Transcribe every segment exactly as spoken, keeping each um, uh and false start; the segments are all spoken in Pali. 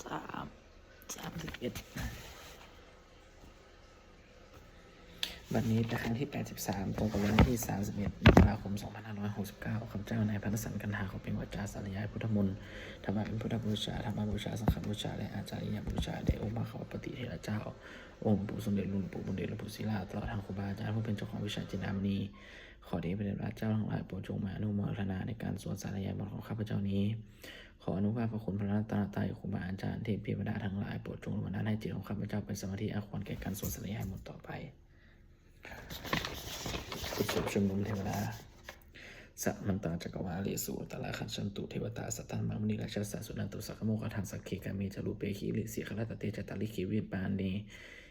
สาม สามสิบเอ็ด วันนี้เป็นครั้งที่ แปดสิบสาม ตรงกับวันที่ สามสิบเอ็ด มกราคม สองพันห้าร้อยหกสิบเก้า ข้าพเจ้านายพันธสันต์ กันหา ขอเปล่งวาจาสาธยายพุทธมนต์ ถวายเป็นพุทธบูชา ธรรมบูชา สังฆบูชา และอาจาริยบูชา แด่องค์พระควัมปติเถระเจ้า องค์หลวงปู่สมเด็จ หลวงปู่บุญเดช หลวงปู่ศิลา ตลอดทั้งครูบาอาจารย์ผู้เป็นเจ้าของวิชาจินดามณี ขอเดชพระเดชพระเจ้าทั้งหลายโปรดจงมาอนุโมทนาในการสวดสาธยายมนต์ของข้าพเจ้านี้ ขออนุภาพพระคุณพระรัตนตรัย ครูบาอาจารย์ เทพเทวดาทั้งหลาย โปรดจงบันดาลให้จิตของข้าพเจ้าเป็นสมาธิอันควรแก่การสวดสาธยายมนต์ต่อไป บทสวดชุมนุมเทวดา Samantā cakkavāḷesu atrāgacchantu devatā, saddhammaṃ munirājassa suṇantu saggamokkhadaṃ. Sagge kāme ca rūpe girisikharataṭe cantalikkhe vimāne,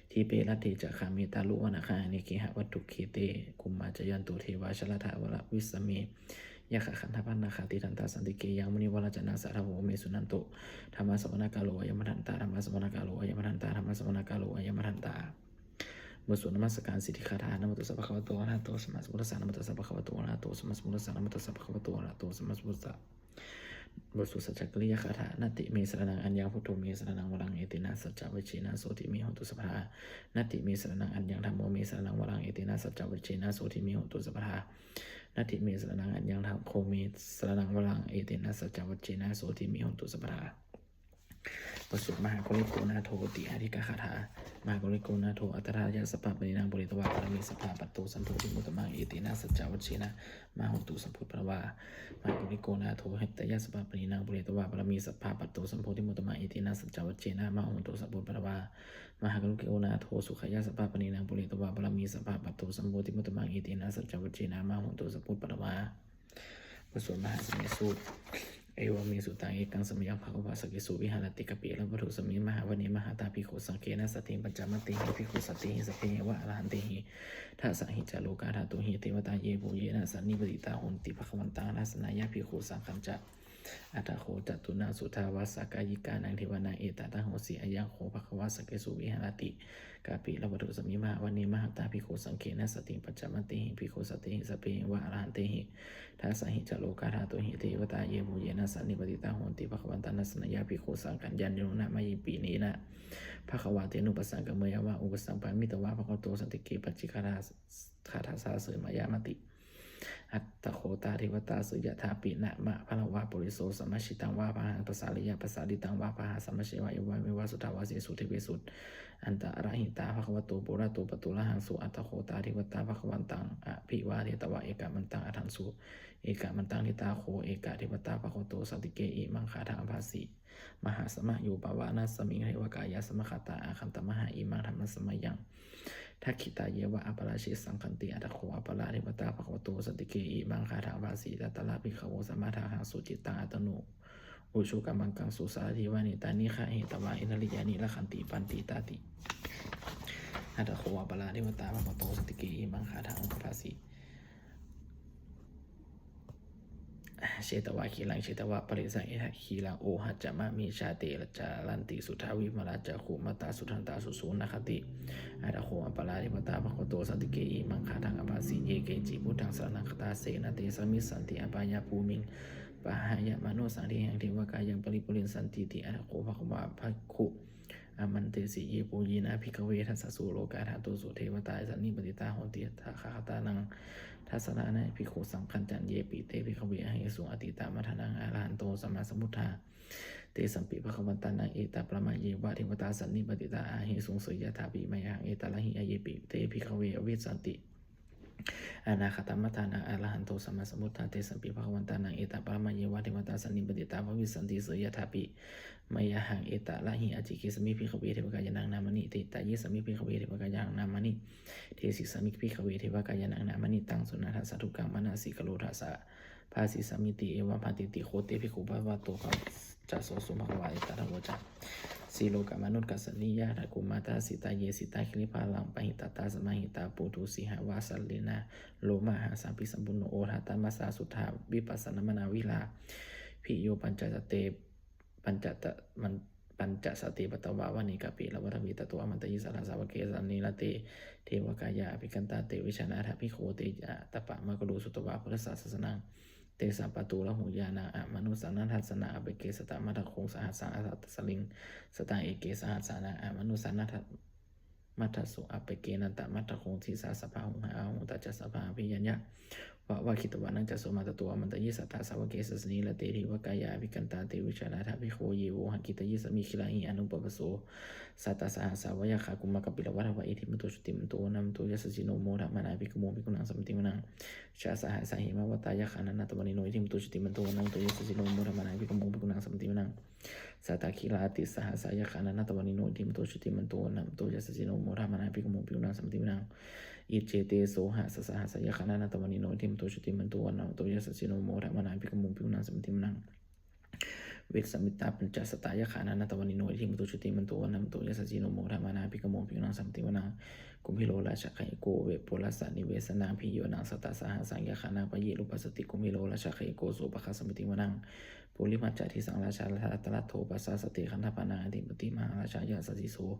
dīpe raṭṭhe ca gāme taruvanagahane gehavatthumhi khette, bhummā cāyantu devā jalathalavisame yakkhagandhabbanāgā, tiṭṭhantā santike yaṃ munivaravacanaṃ sādhavo me suṇantu. Dhammassavanakālo ayambhadantā, dhammassavanakālo ayambhadantā, dhammassavanakālo ayambhadantā. บทสวดนมัสการสิทธิคาถา Namo tassa bhagavato arahato sammāsambuddhassa. Namo tassa bhagavato arahato sammāsambuddhassa. Namo tassa bhagavato arahato sammāsambuddhassa. บทสวดสัจจกิริยาคาถา Natthi me saraṇaṃ aññaṃ, buddho me saraṇaṃ varaṃ, etena saccavajjena sotthi me hotu sabbadā. Natthi me saraṇaṃ aññaṃ, dhammo me saraṇaṃ varaṃ, etena saccavajjena sotthi me hotu sabbadā. Natthi me saraṇaṃ aññaṃ, saṅgho me saraṇaṃ varaṃ, etena saccavajjena sotthi me hotu sabbadā. บทสวดมหาการุณิโกนาโถติอาทิกาคาถา Mahākāruṇiko nātho atthāya sabbapāṇinaṃ, pūretvā pāramī sabbā patto sambodhimuttamaṃ, etena saccavajjena mā hontu sabbupaddavā. Mahākāruṇiko nātho hitāya sabbapāṇinaṃ, pūretvā pāramī sabbā patto sambodhimuttamaṃ, etena saccavajjena mā hontu sabbupaddavā. Mahākāruṇiko nātho sukhāya sabbapāṇinaṃ, pūretvā pāramī sabbā patto sambodhimuttamaṃ, etena saccavajjena mā hontu sabbupaddavā. บทสวดมหาสมัยสูตร Evaṃ me sutaṃ. Ekaṃ samayaṃ bhagavā sakkesu viharati kapilavatthusmiṃ mahāvane mahatā bhikkhusaṅghena saddhiṃ pañcamattehi bhikkhusatehi sabbeheva arahantehi. Dasahi ca lokadhātūhi devatā yebhuyyena sannipatitā honti bhagavantaṃ dassanāya bhikkhusaṅghañca. Atha kho catunnaṃ suddhāvāsakāyikānaṃ devānaṃ etadahosi: Ayaṃ kho bhagavā sakkesu viharati kapilavatthusmiṃ mahāvane mahatā bhikkhusaṅghena saddhiṃ pañcamattehi bhikkhusatehi sabbeheva arahantehi. Dasahi ca lokadhātūhi devatā yebhuyyena sannipatitā honti bhagavantaṃ dassanāya bhikkhusaṅghañca. Yannūna mayampi yena bhagavā tenupasaṅkameyyāma, upasaṅkamitvā bhagavato santike paccekagāthā- gāthā sāseyamāti. Atha kho tā devatā seyyathāpi nāma balavā puriso sammiñjitaṃ vā bāhaṃ pasāreyya, pasāritaṃ vā bāhaṃ sammiñjeyya, evameva suddhāvāsesu devesu antarahitā bhagavato purato pāturahaṃsu. Atha kho tā devatā bhagavantaṃ abhivādetvā ekamantaṃ aṭṭhaṃsu. Ekamantaṃ ṭhitā kho ekā devatā bhagavato santike imaṃ gāthaṃ abhāsi: Mahāsamayo pavanasmiṃ, devakāyā samāgatā, āgatamha imaṃ dhammasamayaṃ, dakkhitāyeva aparājitasaṅghanti. Atha kho aparā devatā bhagavato santike imaṃ gāthaṃ abhāsi: Tatra bhikkhavo samādahaṃsu, cittaṃ attano ujukamakaṃsu, sārathīva nettāni gahetvā, indriyāni rakkhanti paṇḍitāti. Atha kho aparā devatā bhagavato santike imaṃ gāthaṃ abhāsi: Chetvā khīlaṃ chetvā palighaṃ, indakhīlaṃ ohaccamanejā, te caranti suddhā vimalā, cakkhumatā sudantā susunāgāti. Atha kho aparā devatā bhagavato santike imaṃ gāthaṃ abhāsi: Ye keci buddhaṃ saraṇaṃ gatāse, na te gamissanti apāyabhūmiṃ, pahāya mānusaṃ dehaṃ, devakāyaṃ paripūressantīti. Atha kho bhagavā bhikkhū āmantesi: Yebhuyyena bhikkhave dasasu lokadhātūsu devatā sannipatitā honti tathāgatānaṃ dassanaṃ bhikkhusaṅghañca. Yepi te bhikkhave ahesuṃ atītamaddhānaṃ arahanto sammāsambuddhā, tesampi bhagavantānaṃ etaparamāyeva devatā sannipatitā ahesuṃ, seyyathāpi mayhaṃ etarahi. Yepi te bhikkhave bhavissanti anāgatamaddhānaṃ arahanto sammāsambuddhā, tesampi bhagavantānaṃ etaparamāyeva devatā sannipatitā bhavissanti, seyyathāpi mayhaṃ etarahi. Ācikkhissāmi bhikkhave devakāyānaṃ nāmāni, kittayissāmi bhikkhave devakāyānaṃ nāmāni, desissāmi bhikkhave devakāyānaṃ nāmāni. Taṃ suṇātha sādhukaṃ manasikarotha, bhāsissāmīti. Evaṃ bhanteti kho te bhikkhū bhagavato paccassosuṃ. Bhagavā etadavoca: Silokamanukassāmi, yatha bhummā tadassitā, ye sitā girigabbharaṃ, pahitattā samāhitā, puthū sīhāva sallīnā, lomahaṃsābhisambhuno, odātamanasā suddhā, vippasannamanāvilā. Bhiyyo pañcasate, pañcata-, man-, pañcasate ñatvā vane kāpilavatthave, tato āmantayi satthā sāvake sāsane rate. Devakāyā abhikkantā, te vijānātha bhikkhavo, te ca ātappamakaruṃ, sutvā buddhassa sāsanaṃ. Tesampāturahu ñāṇaṃ amanussāna dassanaṃ. Appeke satamaddakkhuṃ sahassaṃ atha siriṃ. Sataṃ eke sahassānaṃ amanussānamaddasuṃ. Appekenantamaddakkhuṃ disā sabbā ahuṃ. Tañca sabbaṃ abhiññāya vavakkhitvāna cakkhumā. Tato āmantayi satthā sāvake sāsane rate. Devakāyā abhikkantā te vijānātha bhikkhavo. Ye vohaṃ kittayissāmi girāhi anupubbaso. Sattasahassā va yakkhā bhummā kāpilavatthavā. Iddhimanto jutimanto vaṇṇavanto yasassino modamānā abhikkāmuṃ bhikkhūnaṃ samitiṃ vanaṃ. Chasahassā hemavatā yakkhā nānattavaṇṇino. Iddhimanto jutimanto vaṇṇavanto yasassino modamānā abhikkāmuṃ bhikkhūnaṃ samitiṃ vanaṃ. Sātāgirā tisahassā yakkhā nānattavaṇṇino. Iddhimanto jutimanto vaṇṇavanto yasassino modamānā abhikkāmuṃ bhikkhūnaṃ samitiṃ vanaṃ. Iccete soḷasasahassā yakkhā nānattavaṇṇino. Iddhimanto jutimanto vaṇṇavanto yasassino modamānā abhikkāmuṃ bhikkhūnaṃ samitiṃ vanaṃ. Vessāmittā pañcasatā yakkhā nānattavaṇṇino. Iddhimanto jutimanto vaṇṇavanto yasassino modamānā abhikkāmuṃ bhikkhūnaṃ samitiṃ vanaṃ. Kumbhīro rājagahiko vepullassa nivesanaṃ bhiyyo naṃ satasahassaṃ yakkhānaṃ payirupāsati. Kumbhīro rājagahiko sopāga samitiṃ vanaṃ. Purimañca disaṃ rājā dhataraṭṭho pasāsati gandhabbānaṃ ādhipati mahārājā yasassi so.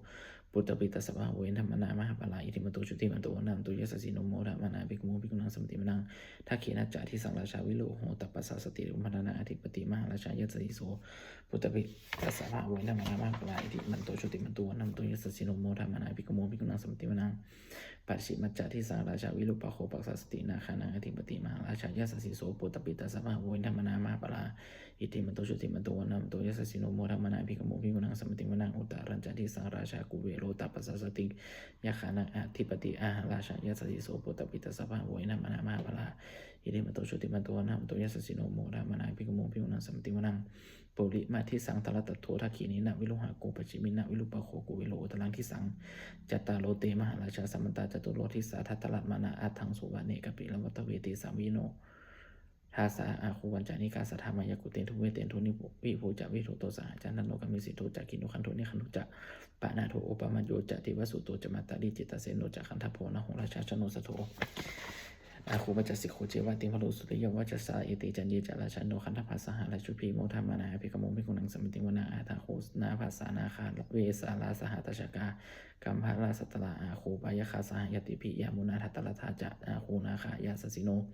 Puttāpi tassa bahavo indanāmā mahabbalā. Iddhimanto jutimanto vaṇṇavanto yasassino modamānā abhikkāmuṃ bhikkhūnaṃ samitiṃ vanaṃ. Dakkhiṇañca disaṃ rājā virūḷho tappasāsati kumbhaṇḍānaṃ ādhipati mahārājā yasassi so. Puttāpi tassa bahavo indanāmā mahabbalā. Iddhimanto jutimanto vaṇṇavanto yasassino modamānā abhikkāmuṃ bhikkhūnaṃ samitiṃ vanaṃ. Pacchimañca disaṃ rājā virūpakkho pasāsati nāgānaṃ ādhipati mahārājā yasassi so. Puttāpi tassa bahavo indanāmā mahabbalā. Iddhimanto jutimanto vaṇṇavanto yasassino modamānā abhikkāmuṃ bhikkhūnaṃ samitiṃ vanaṃ. Uttarañca disaṃ rājā kuvero tappasāsati yakkhānaṃ ādhipati mahārājā yasassi so. Puttāpi tassa bahavo indanāmā mahabbalā. Iddhimanto jutimanto vaṇṇavanto yasassino modamānā abhikkāmuṃ bhikkhūnaṃ samitiṃ vanaṃ. Purimadisaṃ dhataraṭṭho dakkhiṇena virūḷhako pacchimena virūpakkho kuvero uttaraṃ disaṃ. Cattāro te mahārājā samantā caturo disā daddallamānā aṭṭhaṃsu vane kāpilavatthave. Tesaṃ vino dāsā āgū vañcanikā saṭhā māyā kuṭeṇḍu veṭeṇḍu viṭū ca viṭuṭo saha candano kāmāseṭṭho ca kinnughaṇḍu nighaṇḍu ca panādo opamañño ca devasūto ca mātali cittaseno ca gandhabbo naḷo rājā janosabho āgū pañcasikho ceva timbarū suriyavacchasā. Ete caññe ca rājāno gandhabbā saha rājubhi modamānā abhikkāmuṃ bhikkhūnaṃ samitiṃ vanaṃ. Athāgū nābhasā nāgā vesālā sahatacchakā kambalassatarā āgū pāyāgā saha ñātibhi. Yāmunā dhataraṭṭhā ca āgū nāgā yasassino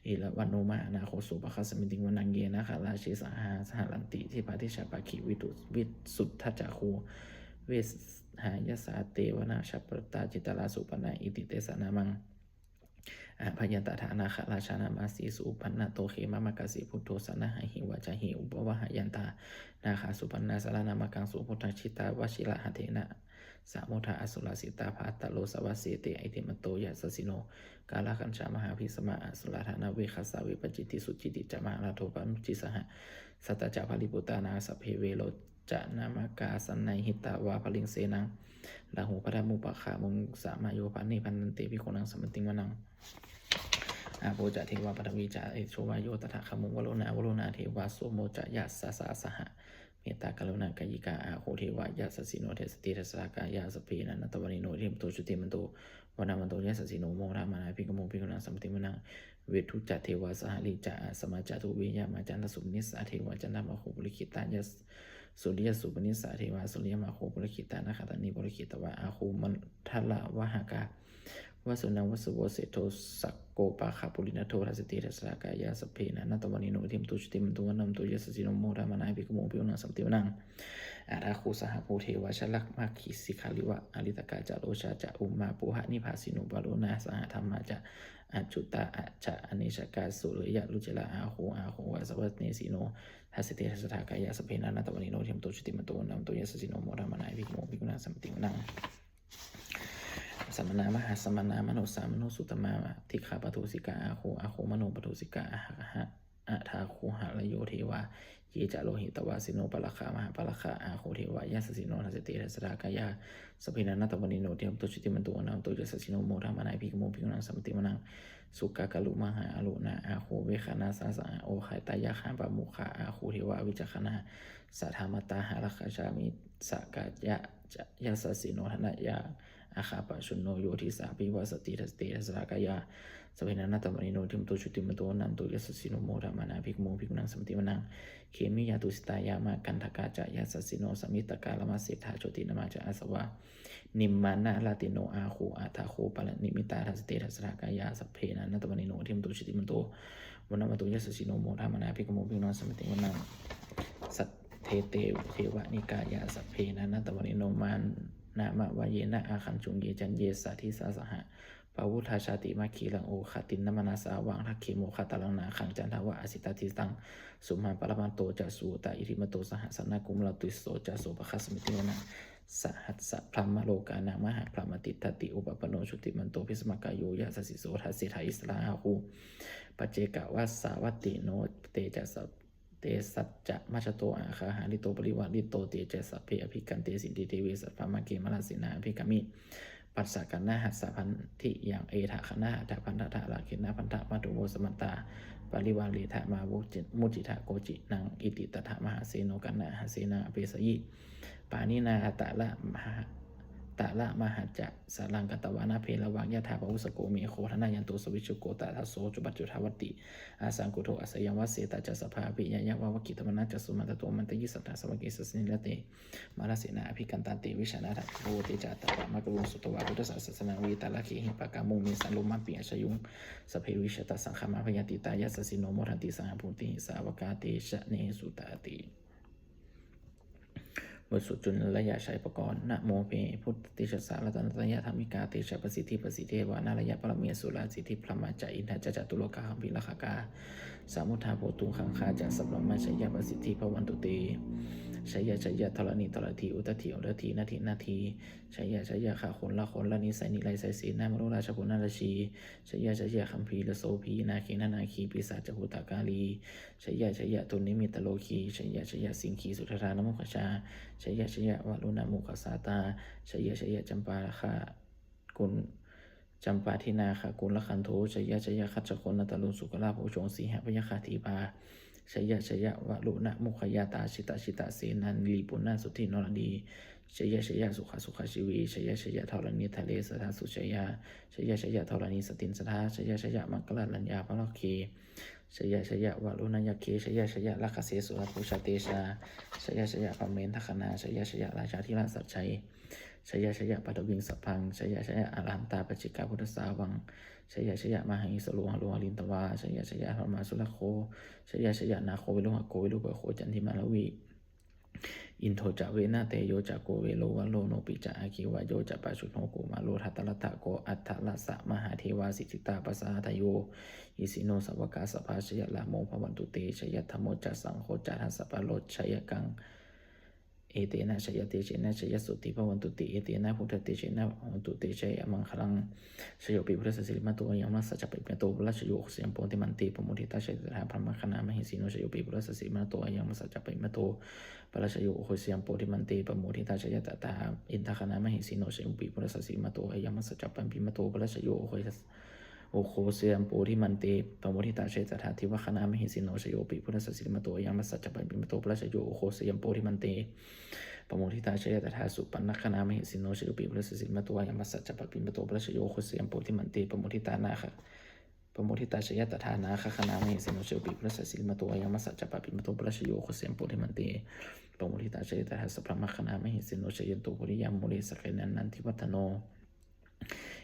erāvaṇo mahānāgo sopāga samitiṃ vanaṃ. Ye nāgarāje sahasā haranti dibbā dijā pakkhi visuddhacakkhū vehāyasā te vanamajjhapattā citrā supaṇṇā iti tesa nāmaṃ. Abhayantadā nāgarājānamāsi supaṇṇato khemamakāsi buddho saṇhāhi vācāhi upavhayantā nāgā supaṇṇā saraṇamakaṃsu buddhaṃ jitā vajirahatthena samuddaṃ asurā sitā bhātaro sāvakete iddhimanto yasassino. Kālakañjā mahābhismā asurā dānaveghasā vepacitti sucitti ca pahārādo namucī saha. Satañca baliputtānaṃ sabbe verocanāmakā sannayhitvā baliṃ senaṃ rāhubhaddamupāgamuṃ samayodāni bhaddante bhikkhūnaṃ samitiṃ vanaṃ. Āpo ca devā paṭhavī ca tejo vāyo tadāgamuṃ varuṇā vāruṇā devā somo ca yasasā saha. Mettākaruṇākāyikā āgū devā yasassino. Dasete dasadhā kāyā sabbe nānattavaṇṇino iddhimanto jutimanto vaṇṇavanto yasassino modamānā abhikkāmuṃ bhikkhūnaṃ samitiṃ vanaṃ. Veṇḍū ca devā sahalī ca asamā ca duve yamā candassūpanisā devā candamāgū purakkhitā. Suriyasūpanisā devā suriyamāgū purakkhitā nakkhattāni purakkhitvā āgū mandavalāhakā. Vasūnaṃ vāsavo seṭṭho sakkopāga purindado. Dasete dasadhā kāyā sabbe nānattavaṇṇino iddhimanto jutimanto vaṇṇavanto yasassino modamānā abhikkāmuṃ bhikkhūnaṃ samitiṃ vanaṃ. Athāgū sahabhū devā jalamaggisikhāriva ariṭṭhakā ca rojā ca ummāpupphanibhāsino varuṇā sahadhammā ca accutā ca anejakā sūleyyarucirā āgū āgū vāsavanesino. Dasete dasadhā kāyā sabbe nānattavaṇṇino iddhimanto jutimanto vaṇṇavanto yasassino modamānā abhikkāmuṃ bhikkhūnaṃ samitiṃ vanaṃ. Samānā mahāsamānā mānusā mānusuttamā dighāpadūsikā āgū āgū manopadūsikā. Athāgū harayo devā ye ca lohitavāsino pāragā mahāpāragā āgū devā yasassino. Dasete dasadhā kāyā sabbe nānattavaṇṇino iddhimanto jutimanto vaṇṇavanto yasassino modamānā abhikkāmuṃ bhikkhūnaṃ samitiṃ vanaṃ. Sukkā karumhā aruṇā āgū veghanasā saha. Odātagayhā pāmokkhā āgū devā vicakkhaṇā sadāmattā hāragajā missakā ca yasassino. Thanayaṃ āgā pajjunno yo disā abhivassati. Dasete dasadhā kāyā sabbe nānattavaṇṇino iddhimanto jutimanto vaṇṇavanto yasassino modamānā abhikkāmuṃ bhikkhūnaṃ samitiṃ vanaṃ. Khemiyā tusitā yāmā kaṭṭhakā ca yasassino samantakaṃ lāmaseṭṭhā jotināmā ca āsavā. Nimmānaratino āgū athāgū paranimmitā. Dasete dasadhā kāyā sabbe nānattavaṇṇino iddhimanto jutimanto Vaṇṇavanto yasassino modamānā abhikkāmuṃ bhikkhūnaṃ samitiṃ vanaṃ. Saṭṭhete devanikāyā sabbe nānattavaṇṇino, nānāvāyena āgañchuṃ ye caññe sadisā saha. Pavutthajātimakkhīlaṃ oghatiṇṇamanāsavaṃ, dakkhemoghataraṃ nāgaṃ candaṃva asitātitaṃ. Sudāruṇanto ca sudaṭṭhamanto saha, sanaṅkumāro tisso ca sopāga samitiṃ vanaṃ. Sahassabrahmalokānaṃ mahābrahmābhitiṭṭhati, upapanno jutimanto bhismākāyo yasassi so. Dasettha issarā āgū paccekavasavattino, te ca sa- tesañca majjhato āga hārito parivārito. Te ca sabbe abhikkante sinde deve sabrahmake, mārasenā abhikkāmi. Passa kaṇhassa bhantiyā etha gaṇhatha bandhatha, rāgena bandhamatthu vo samantā parivāretha, mā vo muñcittha koci naṃ. Iti tattha mahāseno kaṇhasenaṃ apesayi, pāṇinā talamāhacca saraṃ katvāna bheravaṃ. Yathā pāvussako megho thanayanto savijjuko, tadā so paccudāvatti asaṅkuddho asayaṃvase. Tā ca sabbe abhiññāya vavakkhitvāna cakkhumā, tato āmantayi satthā sāvake sāsane rate. Mārasenā abhikkantā te vijānātha bhikkhavo. Te ca ātappamakaruṃ sutvā buddhassa sāsanaṃ, vītarāgehi pakkāmuṃ nesaṃ lomampi iñjayuṃ. Sabbe vijitasaṅgāmā bhayātītā yasassino, modanti saha bhūtehi sāvakā te janesutāti. บทสวดจุลไนยยะชัยปกรณ์ Namo me buddhatejassa ratanattayadhammikā, tejapasiddhi pasīdevā nārāyaparamesurā, siddhibrahmā ca indā ca catulokā gambhīrakkhakā, samuddā bhūtuṃ gaṅgā ca sabrahmā, jaya pasiddhi bhavantu te. Jaya jaya dharaṇi dharaṇī, udadhi udadhī, nadi nadī, jaya jaya gagonlagonlanizzainiraisaisenna manorājjapunnarājī, jaya jaya gambhīrasobhī, nāgenanāgī, pisācabhūtakālī, jaya jaya dunnimittarogī, jaya jaya siṅgī sudādānamukhajā, jaya jaya varuṇamukhasātrā, jaya jaya campādi- campādināgakulagantho, jaya jaya gajjagonnatarū sukarabhujaṅ sīhabyagghadīpā, jaya jaya varuṇamukhayātrā, jita jita senārī puna suddhi naradī, jaya jaya sukhā sukhā jīvī, jaya jaya dharaṇītale sadā sujayā, jaya jaya dharaṇī santin sadā, jaya jaya maṅkararāje bharagge, jaya jaya varuṇayakkhe, jaya jaya rakkhase surabhujatejā, jaya jaya brahmendagaṇā, jaya jaya rājādhirājasājjai, jaya jaya paṭhaviṃ sabbaṃ, jaya jaya arahantā paccekabuddhasāvaṃ, jaya jaya mahesuro haro harindavā, jaya jaya brahmā surakkho, jaya jaya nāgo viruḷhako virūpakkho candimā ravi, indo ca venateyyo ca kuvero varuṇopi ca, aggi vāyo ca pājuṇho kumāro dhataraṭṭhako, aṭṭhārasa mahādevā siddhitāpasaādayo, isino sāvakā sabbā jaya rāmo bhavantu te. Jaya dhammo ca saṅgho ca dasapālo jayakaṃ, etena jayatejena jayasotthī bhavantu te. Etena buddhatejena hotu te jayamaṅgalaṃ. Jayopi buddhassa sirīmato ayaṃ, mārassa ca pāpimato parājayo, ugghosayuṃ bodhimaṇḍe pamoditā jaya tadā brahmagaṇā mahesino. Jayopi buddhassa sirīmato ayaṃ, mārassa ca pāpimato parājayo, ugghosayuṃ bodhimaṇḍe pamoditā jaya tadā indagaṇā mahesino. Jayopi buddhassa sirīmato ayaṃ, mārassa ca pāpimato parājayo, ugghosayuṃ bodhimaṇḍe pamoditā jaya tadā devagaṇā mahesino. Jayopi buddhassa sirīmato ayaṃ, mārassa ca pāpimato parājayo, ugghosayuṃ bodhimaṇḍe pamoditā jaya tadā supaṇṇagaṇā mahesino. Jayopi buddhassa sirīmato ayaṃ, mārassa ca pāpimato parājayo, ugghosayuṃ bodhimaṇḍe pamoditā nāga pamoditā jaya tadā nāgagaṇā mahesino. Jayopi buddhassa sirīmato ayaṃ, mārassa ca pāpimato parājayo, ugghosayuṃ bodhimaṇḍe pamoditā jaya tadā sabrahmagaṇā mahesino. Jayanto bodhiyā mūle sakyānaṃ nandivaḍḍhano,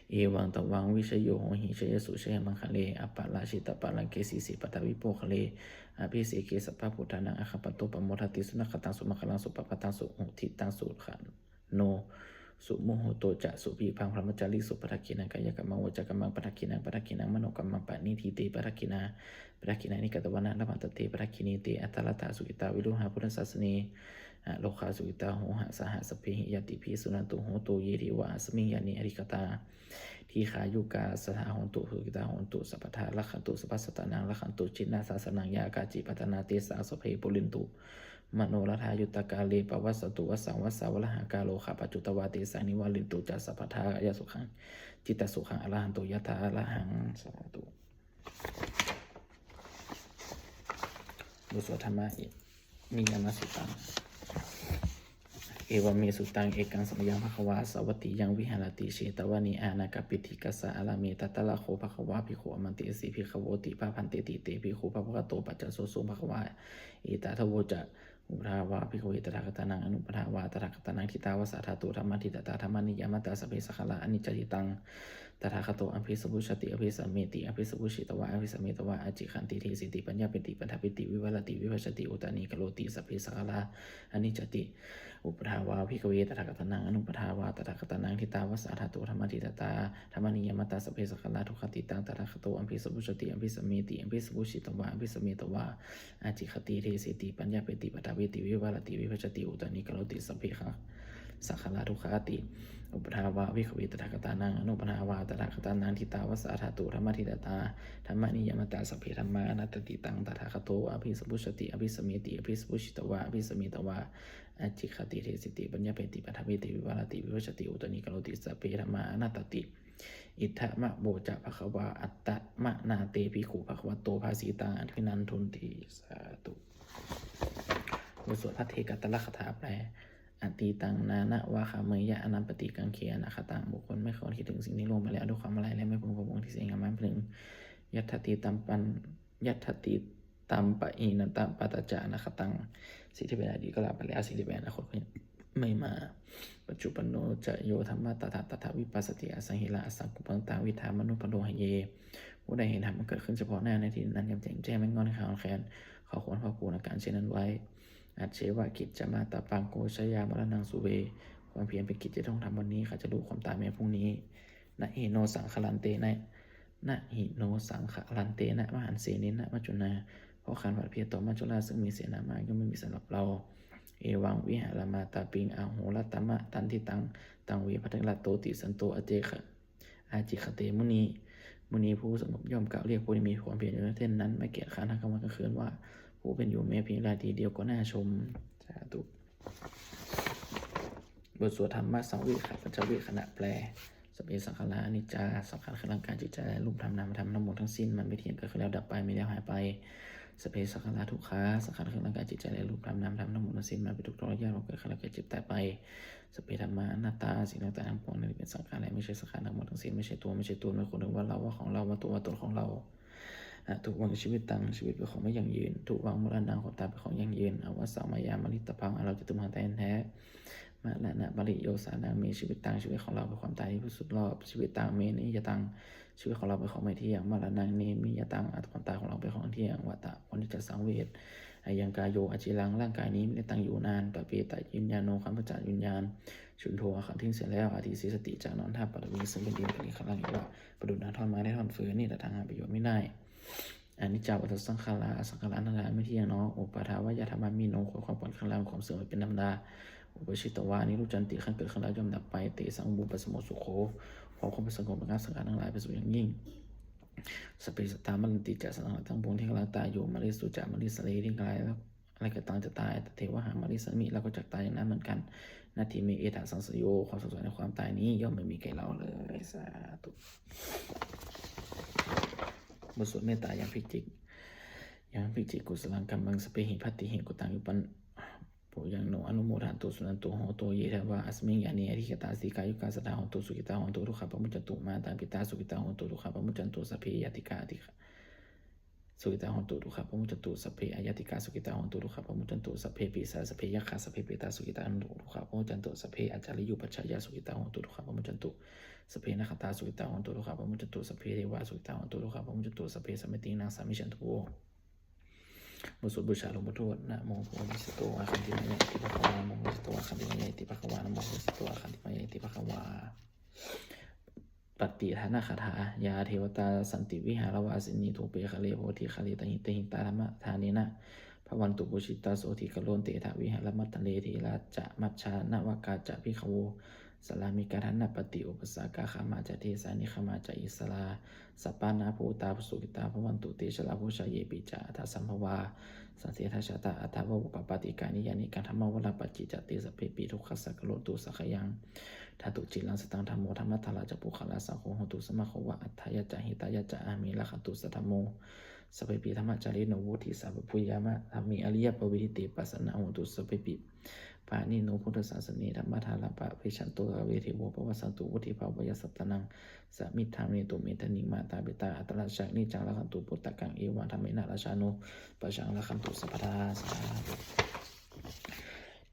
evaṃ tvaṃ vijayo hohi jayassu jayamaṅgale, aparājitapallaṅke sīse paṭhavipokkhare, abhiseke sabbabuddhānaṃ aggappatto pamodati. Sunakkhattaṃ sumaṅgalaṃ supabhātaṃ suhuṭṭhitaṃ, sukhaṇo sumuhutto ca suyiṭṭhaṃ brahmacārisu, padakkhiṇaṃ kāyakammaṃ vācākammaṃ padakkhiṇaṃ, padakkhiṇaṃ manokammaṃ paṇidhī te padakkhiṇā, padakkhiṇāni katvāna labhantatthe padakkhiṇe. Te atthaladdhā sukhitā viruḷhā buddhasāsane, arogā sukhitā hotha saha sabbehi ñātibhi. Suṇantu bhonto ye devā asmiṃ ṭhāne adhigatā, dīghāyukā sadā hontu sukhitā hontu sabbadā, rakkhantu sabbasattānaṃ rakkhantu jinasāsanaṃ, yā kāci patthanā tesaṃ sabbe pūrentu manorathā. Yuttakāle pavassantu vassaṃ vassā valāhakā, rogā paccuppā tesaṃ nivārentu ca sabbadā, kāyasukhaṃ cittasukhaṃ arahantu yathārahaṃ. Sādhu. บทสวดธรรมนิยามสุตตัง Evaṃ me sutaṃ. Ekaṃ samayaṃ bhagavā sāvatthiyaṃ viharati jetavane anāthapiṇḍikassa ārāme. Tatra kho bhagavā bhikkhū āmantesi bhikkhavoti. Bhadanteti te bhikkhū bhagavato paccassosuṃ. Bhagavā etadavoca. Bhagavā bhikkhave tathāgatānaṃ anuttaraṃ varaṃ tathāgataṃ ṭhitā va sā dhātu dhammaṭṭhitatā dhammaniyāmatā: sabbe saṅkhārā aniccā, dukkhaṃ tathāgato abhisambujjhati abhisameti, abhisambujjhitvā abhisametvā ācikkhati deseti paññapeti paṭṭhapeti vivarati vibhajati uttānīkaroti sabbe saṅkhārā aniccāti. Uppādā vā bhikkhave tathāgatānaṃ anuppādā vā tathāgatānaṃ ṭhitāva sā dhātu dhammaṭṭhitatā dhammaniyāmatā sabbe saṅkhārā dukkhāti. Taṃ tathāgato abhisambujjhati abhisameti, abhisambujjhitvā abhisametvā ācikkhati deseti paññapeti paṭṭhapeti vivarati vibhajati uttānīkaroti sabbe saṅkhārā dukkhāti. Uppādā vā bhikkhave tathāgatānaṃ anuppādā vā tathāgatānaṃ ṭhitāva sā dhātu dhammaṭṭhitatā dhammaniyāmatā sabbe dhammā anattāti. Taṃ tathāgato abhisambujjhati abhisameti, abhisambujjhitvā abhisametvā ācikkhati deseti paññapeti paṭṭhapeti vivarati vibhajati uttānīkaroti sabbe dhammā anattāti. Idamavoca bhagavā. Attamanā te bhikkhū bhagavato bhāsitaṃ abhinandunti. Sādhu. บทสวดภัทเทกรัตตคาถาแปล Atītaṃ nānvāgameyya, anāgataṃ paṭikaṅkhe, anāgataṃ บุคคลไม่ควรคิดถึงสิ่งที่ล่วงไปแล้วด้วยความอาลัย และไม่พึงพะวงถึงสิ่งอันไม่มาถึง Yadathitam pan- yadathitam pahīnantam, pacca anāgataṃ สิ่งที่เป็นอดีตก็ละไปแล้ว สิ่งที่เป็นอนาคตก็ยังไม่มา Paccuppanno ca yo dhammaṃ, tattha tattha vipassati, asaṃhiraṃ asaṅkuppaṃ, taṃ viddhā manubrūhaye. ผู้ใดเห็นธรรมอันเกิดขึ้นเฉพาะหน้าในที่นั้นๆ อย่างแจ่มแจ้ง ไม่ง่อนคลอนแคลน เขาควรพอกพูนอาการเช่นนั้นไว้ Ajjeva kiccamātappaṃ, ko jaññā maraṇaṃ suve. ความเพียรเป็นกิจที่ต้องทำวันนี้ ใครจะรู้ความตายแม้พรุ่งนี้ Na hi no saṅgarantena, na hi no saṅgarantena mahassena maccunā. เพราะการผัดเพี้ยนต่อมัจจุราชซึ่งมีเสนามากย่อมไม่มีสำหรับเรา Evaṃ vihārimātāpiṃ, ahorattamatanditaṃ, taṃ ve bhaddekarattoti santo ācikkhate muni. มุนีผู้สงบย่อมกล่าวเรียกผู้ที่มีความเพียรอยู่เช่นนั้น ไม่เกียจคร้านทั้งกลางวันกลางคืนว่า ผู้เป็นอยู่แม้เพียงราตรีเดียวก็น่าชม สาธุ บทสวดธัมมสังเวคปัจจเวกขณะแปล Sabbe saṅkhārā aniccā. สังขารคือร่างกายจิตใจและรูปธรรมนามธรรมทั้งหมดทั้งสิ้น มันไม่เที่ยง เกิดขึ้นแล้วดับไป มีแล้วหายไป Sabbe saṅkhārā dukkhā. สังขารคือร่างกายจิตใจและรูปธรรมนามธรรมทั้งหมดทั้งสิ้น มันเป็นทุกข์ทรยศ เพราะเกิดขึ้นแล้วแก่เจ็บตายไป Sabbe dhammā anattā. สิ่งต่างๆทั้งปวงนั้นเป็นสังขารและไม่ใช่สังขารทั้งหมดทั้งสิ้น ไม่ใช่ตัว ไม่ใช่ตน ไม่ควรถือว่าเรา ว่าของเรา ว่าตัว ว่าตนของเรา Adhuvaṃ jīvitaṃ. ชีวิตเป็นของไม่ยั่งยืน Dhuvaṃ maraṇaṃ. ความตายเป็นของยั่งยืน Avassaṃ mayā maritabbaṃ. อันเราจะต้องมาตายแท้ Maraṇapariyosānaṃ me jīvitaṃ. ชีวิตของเราเป็นความตายที่ประเสริฐสุดรอบ Jīvitaṃ me niyataṃ. ชีวิตของเราเป็นของไม่เที่ยง Maraṇaṃ me niyataṃ. ความตายของเราเป็นของเที่ยง Vata ควรที่จะสังเวช Ayaṃ kāyo aciraṃ. ร่างกายนี้ไม่ได้ตั้งอยู่นาน Pabbetayānyo. ครั้นปราศจากวิญญาณ Chuḍḍho. อันเขาทิ้งเสียแล้ว Adhisessati. จะนอนทับ Paṭhaviṃ. ซึ่งแผ่นดิน Parihaṃ. Iva. ประดุจดังท่อนไม้ได้ท่อนฟืน Niratthaṃ. หาประโยชน์มิได้ Aniccā vata saṅkhārā. สังขารทั้งหลายไม่เที่ยงหนอ Uppādavayadhammamino. ความเกิดขึ้นแล้ว ความเสื่อมเป็นธรรมดา Uppajjitvā nirujjhanti. ครั้นเกิดขึ้นแล้วย่อมดับไป Tesaṃ vūpasamo sukho. ความควรเป็นสงบระงับสังขารทั้งหลายเป็นสุขอย่างยิ่ง Sabbe sattā maranti ca. สัตว์ทั้งหลายทั้งปวงที่กำลังตายอยู่ Mariṃsu ca marissare. ที่กำลัง และก็ต่างจะตาย Tathevāhaṃ marissāmi. เราก็จักตายอย่างนั้นเหมือนกัน Natthi me ettha saṃsayo. ความสงสัยในความตายนี้ย่อมไม่มีแก่เราเลย สาธุ บทสวดเมตตา Yaṃ kiñci yaṃ kiñci kusalaṃ kammaṃ sabbehi katehi kataṃ puññaṃ no anumodantu suṇantu bhonto ye devā asmiṃ ṭhāne adhigatā dīghāyukā sadā hontu sukhitā hontu dukkhā pamuccantu. Mātāpitā sukhitā hontu dukkhā pamuccantu. Sabbe ñātikā sukhitā hontu dukkhā pamuccantu. Sabbe aññātikā sukhitā hontu dukkhā pamuccantu. Sabbe pisā sabbe yakkhā sabbe petā sukhitā hontu dukkhā pamuccantu. Sabbe ācariyupajjhāyā sukhitā hontu dukkhā pamuccantu. Sabbe nakkhattā sukhitā hontu dukkhā pamuccantu. Sabbe devā sukhitā hontu dukkhā pamuccantu. Sabbe sampattīnaṃ samijjhantu. บทสวดบูชาหลวงปู่ทวด Namo bodhisatto āgantimāya iti bhagavā. Namo bodhisatto āgantimāya iti bhagavā. Namo bodhisatto āgantimāya iti bhagavā. Pattidānagāthā. Yā devatā santi vihāravāsinī thūpe ghare bodhighare tahiṃ tahiṃ tā dhammadānena bhavantu pūjitā sotthiṃ karontedha vihāramaṇḍale. Therā ca majjhā navakā ca bhikkhavo sārāmikā dānapatī upāsakā gāmā ca desā nigamā ca issarā sappāṇabhūtā sukhitā bhavantu te. Jalābujā yepi ca aṇḍasambhavā saṃsedajātā athavopapātikā niyyānikaṃ dhammavaraṃ paṭicca te sabbepi dukkhassa karontu saṅkhayaṃ. Ṭhātu ciraṃ sataṃ dhammo dhammaddharā ca puggalā saṅgho hotu samaggo va atthāya ca hitāya ca. Amhe rakkhatu saddhammo sabbepi dhammacārino vuḍḍhissā pubbe yāma dhamme ariyappavedite. Pasannā hontu sabbepi pāṇino buddhasāsane. Dhammaddharā pavecchanto sabbe devo pavassantu vuḍḍhibhāvāya sattānaṃ samiddhaṃ netu medaniṃ. Mātā pitā atrajaṃ niccaṃ rakkhantu puttakaṃ evaṃ dhammena rājāno pajaṃ rakkhantu sabbadā. Sādhu.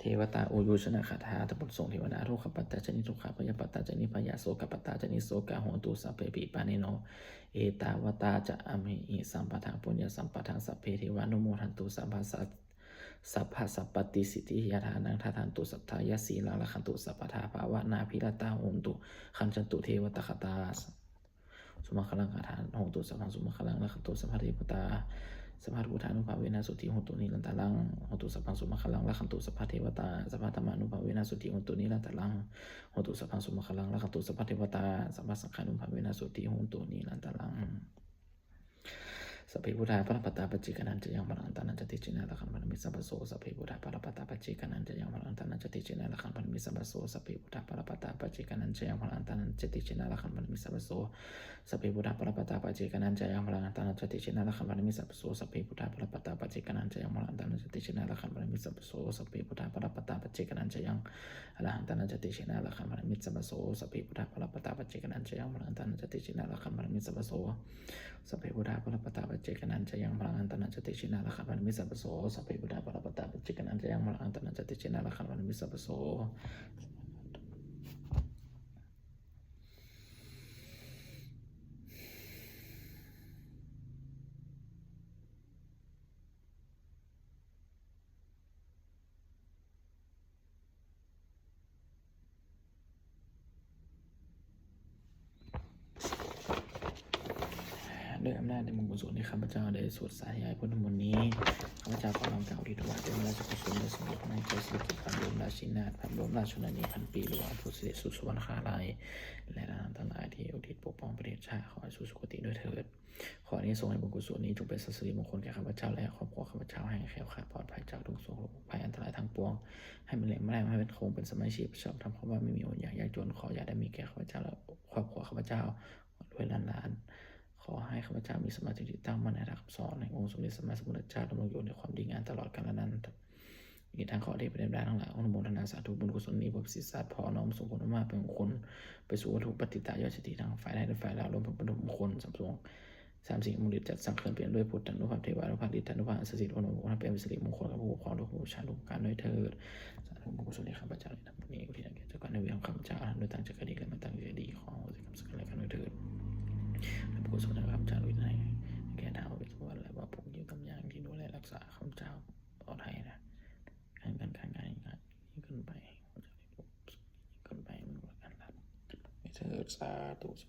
devatā āyuvanagāthā. บทสวดเทวดา Dukkhappattā ca niddukkhā, bhayappattā ca nibbhayā, sokappattā ca nissokā, hontu sabbepi pāṇino. Ettāvatā ca amhehi sambhataṃ puññasampadaṃ, sabbe devānumodantu sabba sabbasampattisiddhiyā. Dānaṃ dadantu saddhāya, sīlaṃ rakkhantu sabbadā, bhāvanābhiratā hontu, gacchantu devatāgatā. Sumaṅgalaṃ, atthaladdhā hontu sabbaṃ sumaṅgalaṃ, rakkhantu sabbadevatā, sabbabuddhānubhāvena sotthī hontu nirantaraṃ. Hotu sabbaṃ sumaṅgalaṃ, rakkhantu sabbadevatā, sabbadhammānubhāvena sotthī hontu nirantaraṃ. Hotu sabbaṃ sumaṅgalaṃ, rakkhantu sabbadevatā, sabbasaṅghānubhāvena sotthī hontu nirantaraṃ. Sabbe buddhā balappattā, paccekānañca yaṃ balaṃ, antarañca tejena rakkhaṃ bandhāmi sabbaso. Sabbe buddhā balappattā, paccekānañca yaṃ balaṃ, antarañca tejena rakkhaṃ bandhāmi sabbaso. Sabbe buddhā balappattā, paccekānañca yaṃ balaṃ, antarañca tejena rakkhaṃ bandhāmi sabbaso. Sabbe buddhā balappattā, paccekānañca yaṃ balaṃ, antarañca tejena rakkhaṃ bandhāmi sabbaso. Sabbe buddhā balappattā, paccekānañca yaṃ balaṃ, antarañca tejena rakkhaṃ bandhāmi sabbaso. Sabbe buddhā balappattā, paccekānañca yaṃ balaṃ, antarañca tejena rakkhaṃ bandhāmi sabbaso. Sabbe buddhā balappattā, paccekānañca yaṃ balaṃ, antarañca tejena rakkhaṃ bandhāmi sabbaso. Sabbe buddhā balappattā, paccekānañca yaṃ balaṃ, antarañca tejena rakkhaṃ bandhāmi sabbaso. Sabbe buddhā balappattā, paccekānañca yaṃ balaṃ, antarañca tejena rakkhaṃ bandhāmi sabbaso. ด้วยอำนาจในบุญกุศลที่ข้าพเจ้าได้สวดสาธยายพุทธมนต์นี้ ข้าพเจ้าขอน้อมกล่าวอุทิศถวายเป็นพระราชกุศลแด่สมเด็จพระนางเจ้าสิริกิติ์ พระบรมราชินีนาถ พระบรมราชชนนีพันปีหลวง ผู้เสด็จสู่สวรรคาลัย และท่านทั้งหลายที่อุทิศปกป้องประเทศชาติ ขอให้สู่สุคติด้วยเถิด ขออานิสงส์แห่งบุญกุศลนี้จงเป็นสิริมงคลแก่ข้าพเจ้าและครอบครัวข้าพเจ้า ให้แคล้วคลาดปลอดภัยจากทุกข์โศกโรคภัยอันตรายทั้งปวง ให้มีแรงมั่นคงเป็นสมาชีพชอบธรรม คำว่าไม่มีอดอยากยากจน ขออย่าได้มีแก่ข้าพเจ้าและครอบครัวข้าพเจ้าด้วยหลานๆ ขอให้ข้าพเจ้ามีสมาธิที่ตั้งมั่นในหลักคำสอนแห่งองค์สมเด็จสัมมาสัมพุทธเจ้า ดำรงอยู่ในความดีงามตลอดกาลนาน อีกทั้งขอเทพเทวดาทั้งหลายอนุโมทนาสาธุบุญกุศลนี้ เพื่อประสิทธิ์ศาสตร์พอน้อมส่งผลมากเป็นมงคลไปสู่วัตถุปัจจิตายอดเศรษฐีทั้งฝ่ายไทยและฝ่ายลาว รวมทั้งวัตถุมงคลสามสิ่งสามสิ่งมูลนิธิจัดสร้างขึ้นเปี่ยมด้วยพุทธานุภาพ เทวานุภาพ ฤทธานุภาพอันศักดิ์สิทธิ์ อนุโมทนาเป็นสิริมงคลกับผู้ปกครองทุกผู้บูชาทุกการด้วยเถิด สาธุบุญกุศลที่ข้าพเจ้าได้ทำนี้อุทิศให้แก่เจ้ากรรมนายเวรของข้าพเจ้า ทั้งด้วยตั้งใจก็ดีและไม่ตั้งใจก็ดี ขออโหสิกรรมซึ่งกันและกันด้วยเถิด และบุญกุศลที่ข้าพเจ้าอุทิศให้แก่ท้าวเวสสุวรรณและว่าผู้อยู่ตามอย่างที่ดูแลรักษาข้าพเจ้าปลอดภัยนะ การงานการงานยิ่งขึ้นไป หัวใจผู้ยิ่งขึ้นไป มันการรับเถิด สาธุ สา